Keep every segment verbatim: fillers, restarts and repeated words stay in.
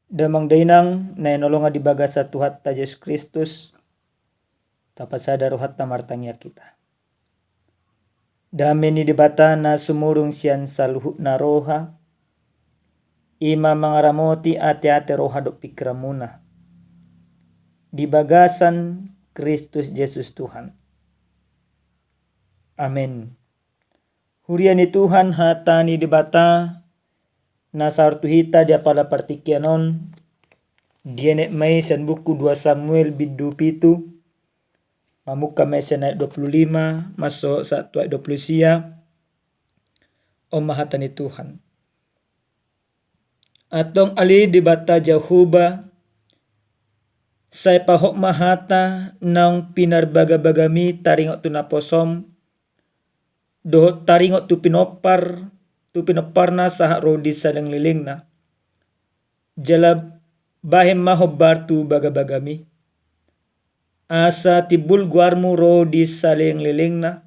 Damang dainang na hinaholongan di bagasan Tuhanta Jesus Kristus, tapasada rohanta martangiang hita. Dame ni Debata na sumurung sian saluhutna roha, i ma mangaramoti ateate roha dohot pingkiranmuna di bagasan Kristus Jesus Tuhan. Amen. Huria ni Tuhan, hata ni Debata na sahat tu hita di apala partingkian on, dienet ma i sian buku dua Samuel bindu pitu, mamungka ma i sian ayat dua puluh lima, mansai sahat tu ayat dua puluh sia, on ma hata ni Tuhan. Antong ale Debata Jahowa, sai pahot ma hata naung pinarbagabagami taringot tu naposom, dohot taringot tu pinompar, tu pinomparna sahat ro di salelenglelengna. Jala bahen ma hombar tu bagabagami. Asa timbul goarmu ro di salelenglelengna.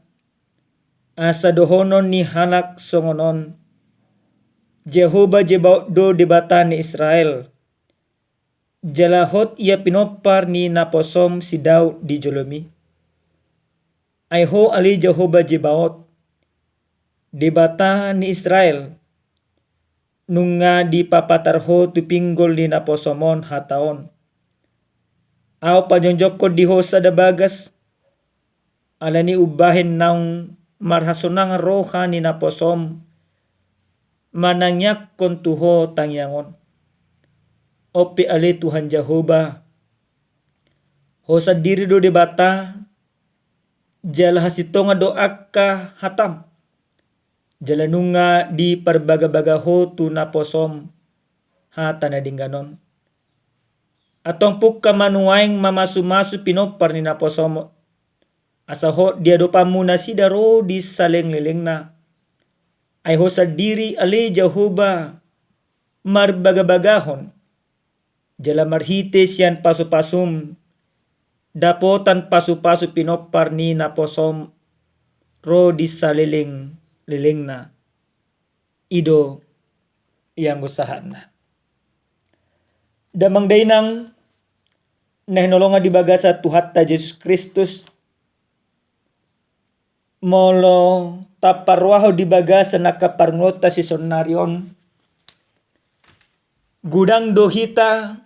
Asa dohonon ni halak songon on: Jahowa Zebaot do Debata ni Israel. Jala hot ia pinompar ni naposom si Daud di jolomi. Ai ho ale Jahowa Zebaot, Debata ni Israel, nunga dipapatar ho tu pinggol ni naposom on hata on: Ahu pajongjongkon di ho sada bagas, ala ni umbahen naung marhasonangan roha ni naposom manangiangkon tu ho tangiang on. On pe ale Tuhan Jahowa, ho sandiri do Debata, jala hasintongan do angka hatam. Jala nunga diparbagabaga ho tu naposom hata na denggan on. Antong pungka ma nuaeng mamasumasu pinompar ni naposom on, asa hot di adopanmu nasida ro di salelenglelengna. Ai ho sandiri ale Jahowa marbagabagahon, jala marhite sian pasupasum dapotan pasupasu pinompar ni naposom ro di salelenglelengna. I do ianggo sahatna. Damang dainang na hinaholongan di bagasan Tuhanta Jesus Kristus, molo taparrohahon di bagasan angka parngoluonta sisonari on, godang do hita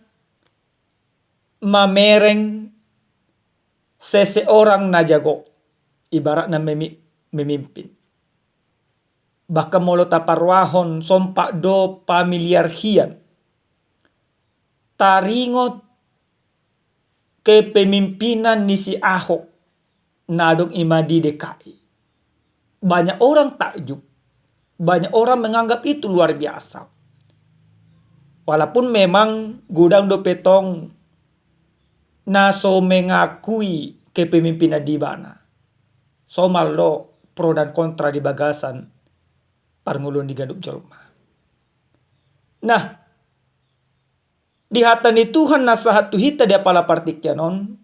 mamereng seseorang na jago, ibaratna memi-, memimpin. Bahkan molo taparrohahon sompat do pamiliar hian taringot kepemimpinan ni si Ahok na adong i ma di D K I. Banyak orang takjub, banyak orang menganggap itu luar biasa. Walaupun memang godang dope tong na so mengakui kepemimpinan di ibana. Somal do pro dan kontra di bagasan parngoluon ni ganup jolma. Nah, di hata ni Tuhan na sahat tu hita di apala partingkian on,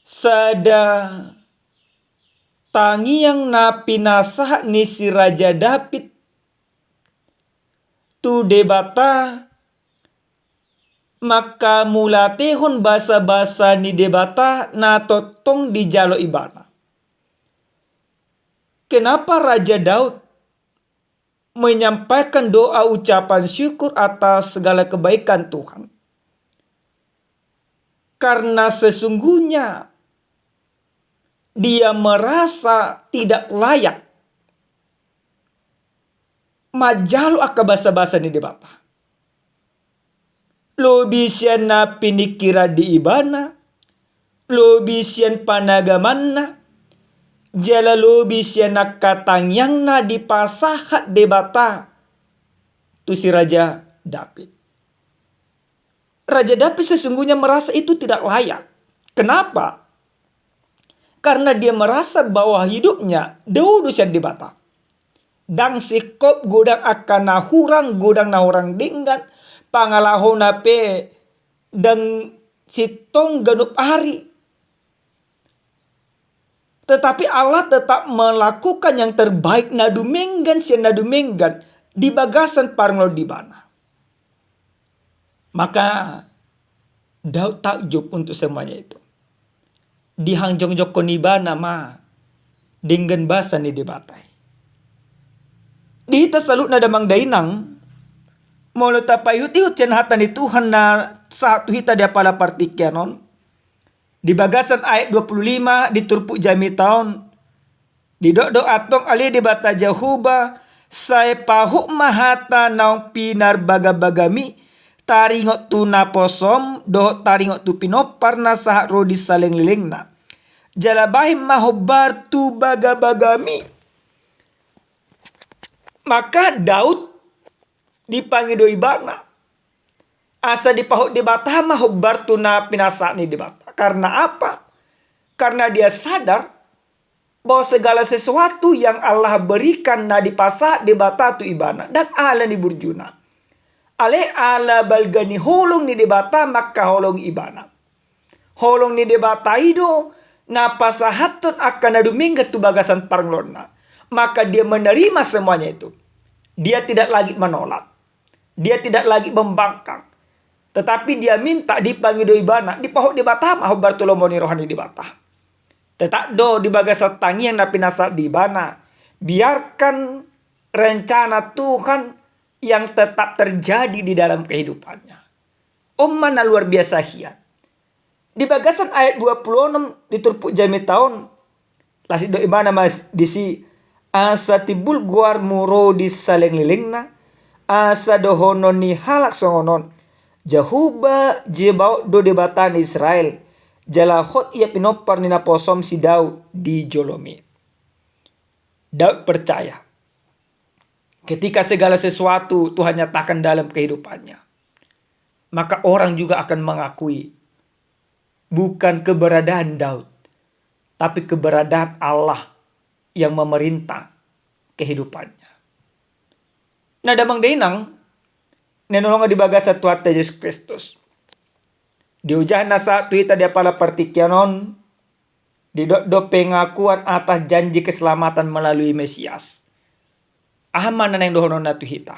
sada tangiang na pinasahat ni si Raja David tu Debata, mangkamauliatehon basabasa ni Debata na tongtong dijalo ibana. Kenapa Raja Daud menyampaikan doa ucapan syukur atas segala kebaikan Tuhan? Karena sesungguhnya dia merasa tidak layak manjalo angka basabasa ni Debata. Lobi sian na piningkiran di ibana, lobi sian panagamanna, jala lobi sian angka tangiangna dipasahat Debata tu si Raja David. Raja David sesungguhnya merasa itu tidak layak. Kenapa? Karena dia merasa bahwa hidupnya dao do sian Debata. Ndang singkop, godang angka na hurang, godang na hurang denggan, pangalahona pe ndang sintong ganup ari. Tetapi Allah tetap melakukan yang terbaik, na dumenggan sian na dumenggan di bagasan parngoluon di ibana. Maka Daud takjub untuk semuanya itu. Dihanjongjongkon ibana ma denggan basa ni Debata i. Di hita saluhutna damang dainang, molo tapaihut-ihut sian hata ni Tuhan na sahat tu hita di apala partingkian on, di bagasan ayat dua puluh lima di turpuk jamita on, didok do antong ale Debata Jahowa, sai pahot ma hata naung pinarbagabagami, taringot tu naposom dohot taringot tu pinompar na sahat ro di salelenglelengna. Jala bahen ma hombar tu bagabagami. Maka Daud dipangido ibana asa dipahot Debata ma hombar tu na pinasahat ni Debata. Karena apa? Karena dia sadar bahwa segala sesuatu yang Allah berikan na dipasahat Debata tu ibana, ndang ala ni burjuna. Alai ala balga ni holong ni Debata mangkaholongi ibana. Holong ni Debata i do na pasahathon angka na dumenggan tu bagasan parngoluonna. Maka dia menerima semuanya itu. Dia tidak lagi menolak. Dia tidak lagi membangkang. Tetapi dia minta, dipangido ibana, dipahot Debata ma hombar tu lomo ni roha ni Debata. Tetap do di bagasan tangiang na pinasahat di ibana. Biarkan rencana Tuhan yang tetap terjadi di dalam kehidupannya. On ma na luar biasa hian. Di bagasan ayat dua puluh enam di turpuk jamita on, las didok ibana ma disi, asa timbul goarmu ro di salelenglelengna, asa dohonon ni halak songon on, Jahowa Zebaot do Debata ni Israel, jala hot ia pinompar ni naposom si Daud di jolomi. Daud percaya, ketika segala sesuatu Tuhan nyatakan dalam kehidupannya, maka orang juga akan mengakui bukan keberadaan Daud, tapi keberadaan Allah yang memerintah kehidupannya. Na damang dainang na hinaholongan di bagasan Tuhanta Jesus Kristus, di ojahan na sahat tu hita di apala partingkian on, didok do pengakuan atas janji keselamatan melalui Mesias. Aha ma na naeng dohononna tu hita?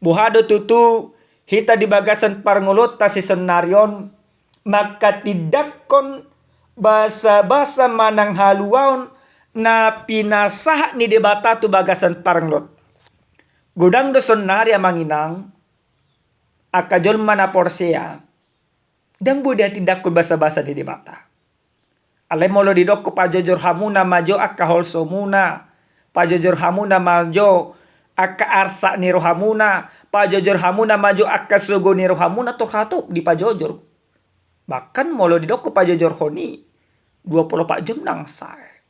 Boha do tutu hita di bagasan parngoluonta sisonari on mangkatindangkon basabasa manang haluaon na pinasahat ni Debata tu bagasan parngoluonta? Godang do sonnari amang inang angka jolma na porsea, ndang boi dihatindangkon basabasa ni Debata. Alai molo didok pajojor hamuna ma jo angka holsomuna, pajojor hamuna ma jo angka arsak ni rohamuna, pajojor hamuna ma jo angka sogo ni rohamuna, tor hatop dipajojor. Bahkan molo didok pajojorhon i, dua pulu opat jom nang sae.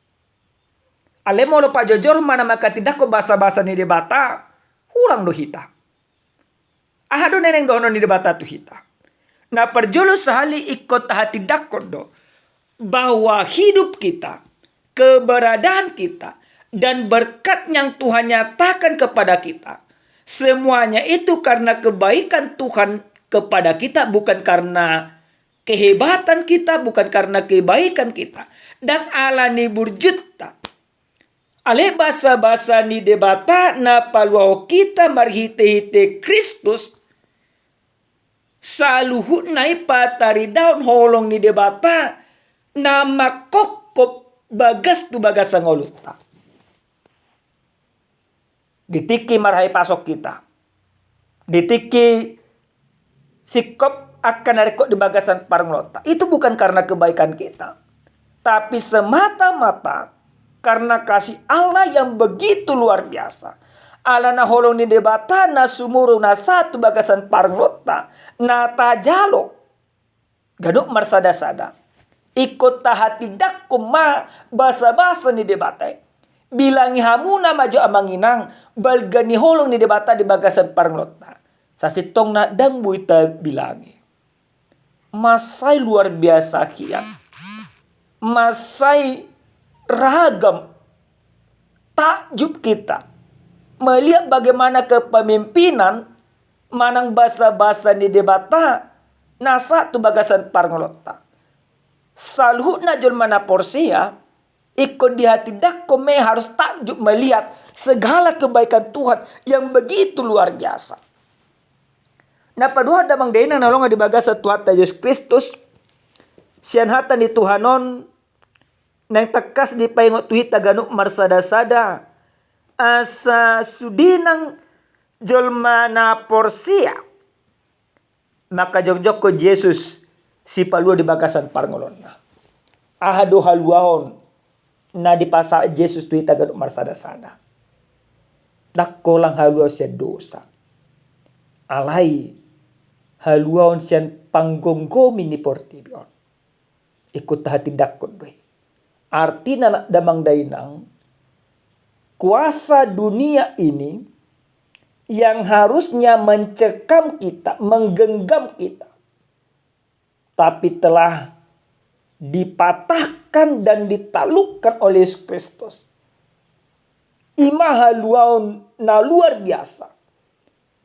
Alai molo pajojor ma na mangkatindangkon basabasa ni Debata, hurang do hita. Aha do na naeng dohonon ni Debata tu hita? Na parjolo sahali ingkon tahatindangkon do bahwa hidup kita, keberadaan kita, dan berkat yang Tuhan nyatakan kepada kita, semuanya itu karena kebaikan Tuhan kepada kita, bukan karena kehebatan kita, bukan karena kebaikan kita. Ndang ala ni burjunta. Alai basabasa ni Debata na paluahon hita marhitehite Kristus, saluhutna i pataridahon holong ni Debata na mangkophop bagas tu bagasan ngolunta. Di tingki marhahipason hita, di tingki singkop angka na ringkot di bagasan parngoluonta, itu bukan karena kebaikan kita, tapi semata-mata karena kasih Allah yang begitu luar biasa. Alana holong ni Debata na sumurung na sahat tu bagasan parngoluonta na tajalo. Ganup marsada-sada, ingkon tahatindangkon ma basabasa ni Debata i. Bilangi hamuna ma jo amang inang balga ni holong ni Debata di bagasan parngoluonta. Sasintongna ndang boi tabilangi. Mansai luar biasa hian. Mansai ragam takjub hita melihat bagaimana kepemimpinan manang basabasa ni Debata na sahat tu bagasan parngoluonta. Saluhutna jolma na porsea ingkon dihatindangkon ma i harus takjub melihat segala kebaikan Tuhan yang begitu luar biasa. Na paduahon damang dainang na hinaholongan di bagasan Tuhanta Jesus Kristus, sian hata ni Tuhan on naeng tangkas dipaingot tu hita ganup marsada-sada, asa sude nang jolma na porsea mangkajongjonghon Jesus sipalua di bagasan parngoluonna. Aha do haluaon na dipasahat Jesus tu hita ganup marsada-sada? Ndang holan haluaon sian dosa, alai haluaon sian panggomgomi ni portibi on. Ingkon tahatindangkon do i. Artina, damang dainang, kuasa dunia ini yang harusnya mencekam kita, menggenggam kita, tapi telah dipatahkan dan ditaklukkan oleh Yesus Kristus. I ma haluaon na luar biasa.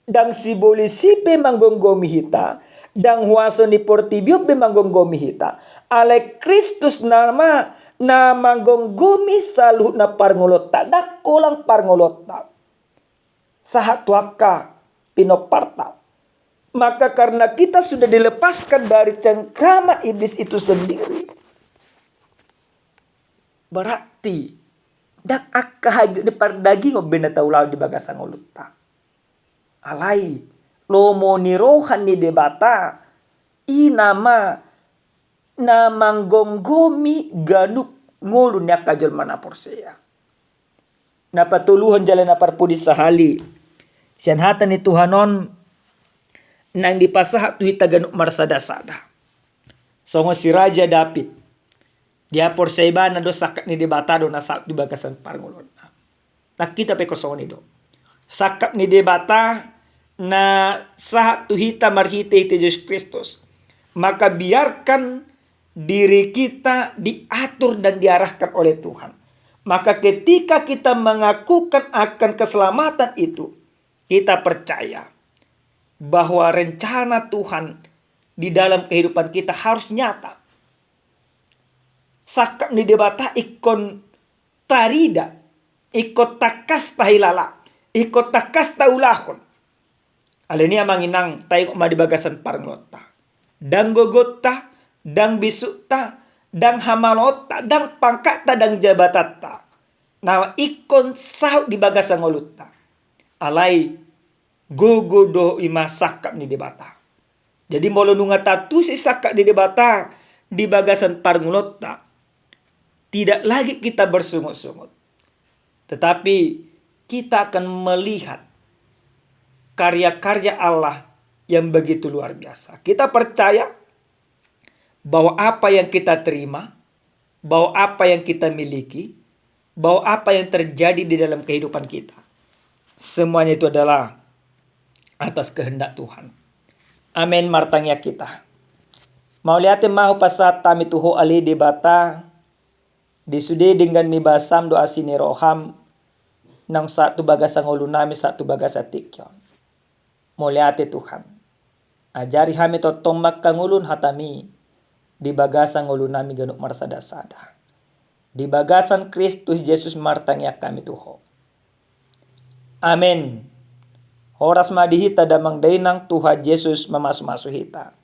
Ndang sibolis i pe manggomgomi hita, ndang huaso ni portibi on pe manggomgomi hita. Alai Kristus nama na manggomgomi saluhutna parngoluonta, ndang holan parngoluonta, sahat tu angka pinomparta. Maka karena kita sudah dilepaskan dari cengkraman iblis itu sendiri, berarti ndang angka hagio ni pardagingon be na taulahon di bagasan ngolunta. Alai lomo ni roha ni Debata, i nama na manggomgomi ganup ngolu ni angka jolma na porsea. Na patoluhon jala na parpudi sahali, sian hata ni Tuhan on naeng dipasahat tu hita ganup marsada-sada. Songon si Raja Daud, dihaporseai ibana do sangkap ni Debata do na saut di bagasan parngoluonna. Nang hita pe ingkon songon i do. Sangkap ni Debata na sahat tu hita marhite-hite Jesus Kristus. Maka biarkan diri kita diatur dan diarahkan oleh Tuhan. Maka ketika kita mengakukan akan keselamatan itu, kita percaya bahwa rencana Tuhan di dalam kehidupan kita harus nyata. Sangkap ni Debata ingkon tarida, ingkon tangkas tahilala, ingkon tangkas taulahon. Alani i, amang inang, taingot ma di bagasan parngoluonta. Ndang gogonta, ndang bisukta, ndang hamaloonta, ndang pangkatta, ndang jabatanta na ingkon saut di bagasan ngolunta. Alai gogo do i ma sangkap ni Debata. Jadi molo nunga taantusi sangkap ni Debata di bagasan parngoluonta, tidak lagi kita bersungut-sungut, tetapi kita akan melihat karya-karya Allah yang begitu luar biasa. Kita percaya bahwa apa yang kita terima, bahwa apa yang kita miliki, bahwa apa yang terjadi di dalam kehidupan kita, semuanya itu adalah atas kehendak Tuhan. Amin. Martangiang hita. Mauliate ma hupasahat hami tu Ho, ale Debata, di sude denggan ni basaM do asi ni rohaM naung saut tu bagasan ngolunami sahat tu bagasan tingki on. Mauliate Tuhan. Ajari hami tongtong mangkangoluhon hataMi di bagasan ngolunami ganup marsada-sada. Di bagasan Kristus Jesus martangiang hami tu Ho. Amin. Horas ma di hita damang dainang, Tuhan Jesus mamasu-masu hita.